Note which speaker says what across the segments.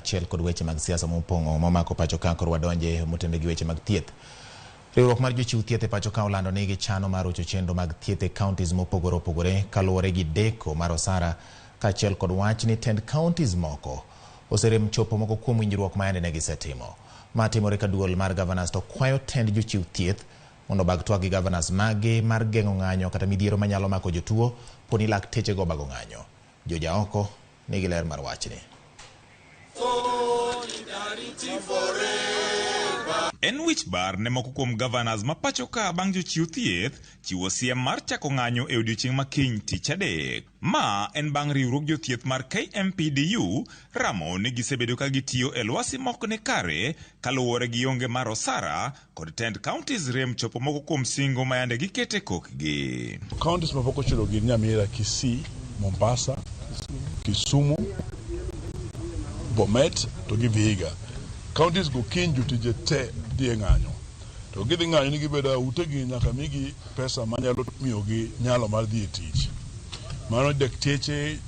Speaker 1: Kaachiel kod weche mag siasa mopong'o momako pacho ka koro wadonje motenore gi weche mag thieth. Riwruok mar jochiw thieth e pacho ka olando ni gichano mar rocho chenro mag thieth e counties mopogore opogore kaluwore gi deko mar osara kaachiel kod wach ni tend counties moko oserem chopo moko kuom winjruok ma yande ne gisetimo. Ma timore ka duol mar governors to kwayo tend jochiw thieth mondo obag twak gi governors maggi mar geng'o ng'anyo kata midhiero manyalo mako jotuo poni laktechego obago ng'anyo. Jojaoko nigi ler mar wachni.
Speaker 2: En wich bar ne moko kuom governors ma pacho ka bang' jochiw thieth chiwo siem mar chako ng'anyo e odiochieng' ma kiny tich adek. Ma en bang' riwruog jothieth mar KMPDU ramo ni gisebedo ka gitiyo e lwasi mok ni kare kaluwore gi onge mar osara kod tend counties rem chopo moko kuom singo ma yande gikete kokgi.
Speaker 3: Counties ma pok ochulo gin Nyamira, Kisii, Mombasa, Kisumu, Bomet to gi Vihiga. Counties go kiny jotije te dhi e ng'anyo. To gidhi ng'anyo ni gibedo e utegi nyaka migi pesa manyalo miyogi nyalo mar dhi e tich. Mano dakteche,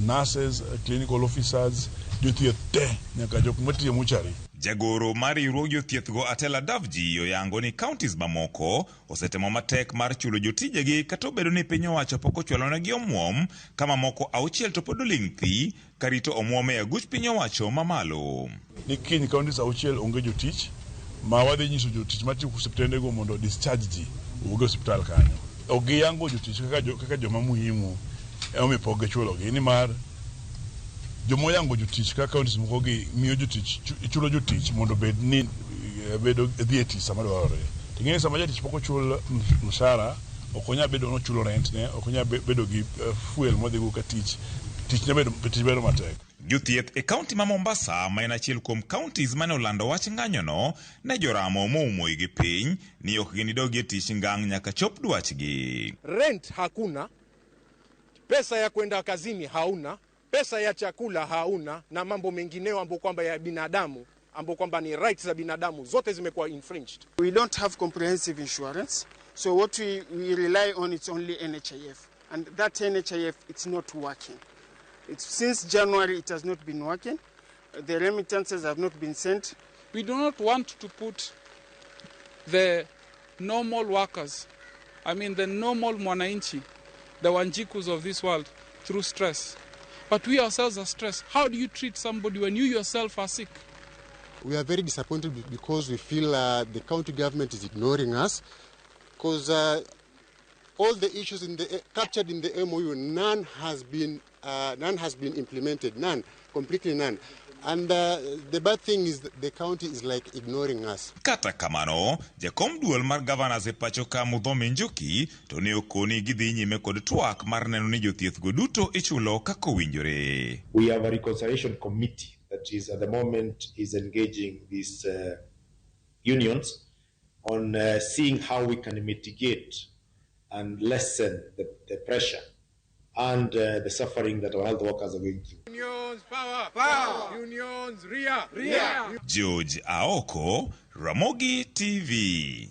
Speaker 3: nurses, clinical officers, jothieth te nyaka jok matiyo mochari.
Speaker 2: Jagoro mar riwruog jothiethgo Atela Davji oyango ni counties mamoko osetemo matek mar chulo jotijegi kata obedo ni piny owacho pok ochwalonegi omuom ka mamoko auchiel to pod oling' thi karito omuom e aguch piny owacho mamalo.
Speaker 3: Ni kiny counties auchiel onge jotich ma wadhi nyiso jotich matiyo osiptendego mondo discharge ji owuog e osiptal kanyo. Ok giyango jotich kaka joma muhimu emomiyo pok gichulogi nimar joma oyango jotich kaka counties moko gi miyo jotich chulo jotich mondo obed ni bedo dhi e tich sama dwarore. To ing'e ni sama jatich pok ochul mshahara ok onyal bedo nochulo rent ne ok onyal bedo gi fuel modhigo ka tich tich ne bedo tich bedo matek.
Speaker 2: Jothieth e kaunti ma Mombasa ma en achiel kuom counties mane olando wach ng'anyono ne joramo moumo igi piny ni ok ginidogi e tich ngang' nyaka chop dwachgi.
Speaker 4: Rent hakuna, pesa ya kwenda kazini hauna, pesa ya chakula hauna, na mambo mengineo ambayo kwamba ya binadamu ambayo kwamba ni rights za binadamu zote zimekuwa infringed.
Speaker 5: We don't have comprehensive insurance, so what we rely on is only NHIF, and that NHIF it's not working. Since January it has not been working. The remittances have not been sent.
Speaker 6: We do not want to put the normal workers, I mean the normal mwananchi, the Wanjikus of this world, through stress. But we ourselves are stressed. How do you treat somebody when you yourself are sick?
Speaker 7: We are very disappointed because we feel the county government is ignoring us, because all the issues captured in the MOU, none has been implemented, none, completely none. And the bad thing is that the county is like ignoring us.
Speaker 2: Kata kamano, jakom duol mar governors e pacho ka Muthomi Njuki to ne okoni gidhi nyime kod twak mar neno ni jothieth go duto ichulo kaka owinjore.
Speaker 8: We have a reconciliation committee that is at the moment is engaging these unions on seeing how we can mitigate and lessen the pressure and the suffering that our health workers are going through.
Speaker 4: Unions power, power. Unions ria, ria.
Speaker 2: George Aoko, Ramogi TV.